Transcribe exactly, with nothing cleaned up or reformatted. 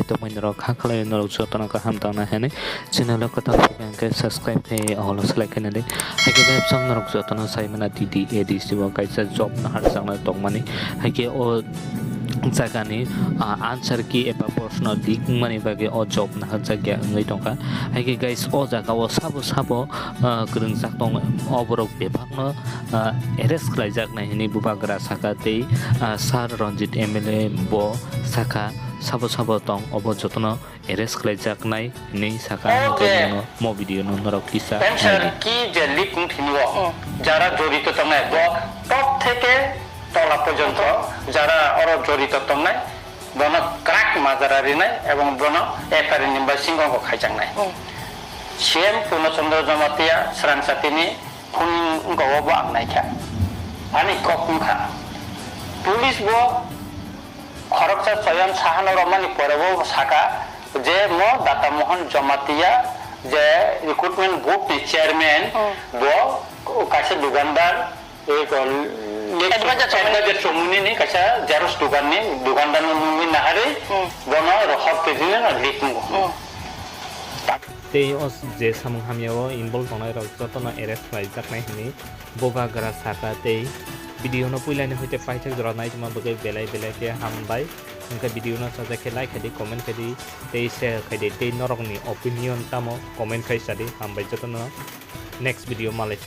Tongmani rok kha khlai norok jotono kaham tangna hwnwi channel o kwtal phai khe subscribe khai all select khaina di. Haikhe website norok jotono sai mano D D A D C o kaisa job naharjakna tongmani. Haikhe o jagani, ah, answer key eba proshno dik wngmani bagwi o job naharjakya wngwi tongkha. Haikhe guys, o jagao sabo sabo, ah, kwrwngjak tong, o borok bebakno, ah, arrest khlaijaknai hwnwi bubagra sakha tei, ah, Sir Ranjit M L A bo sakha, sabo sabo tong obo jotono arrest khlaijaknai hwnwi sakha. Oke. Hwnkhe mo video no norok kisa Answer naidi. Key je leak wng thini o, hmm, jara jorito tongnai bo top theke tola porjonto jara oro jorito tongnai bono kwrak majra rinai ebong bono F I R ni bai singo khaijak nai. Hmm. C M Purno Chandra Jamatia srang satini phone wngkha o bo ang naikha. Ani kok wngkha. Police bo khoroksa Choyan Sahano romani pore bo saka je mo Data Mohan Jamatia je recruitment board ni chairman, hmm, bo kaisa dukandar, eko, advisor chomoni. Advisor chomoni ni kaisa xerox dukan ni dukandar no nungwi naharwi, hmm, bono rohor twi rino leak wngo. Hmm. Tei o je samung hamya o involve tongnai rok jotono arrest khlaijaknai hwnwi bubagra sakha tei video no puilani hoite paithak jora naitongma bagwi belai belai khe hambai. Hwnkhe video no sajak khe like khaidi, comment khaidi tei share khaidi tei norokni opinion tamo comment khai sadi. Hambai jotono, next video malai.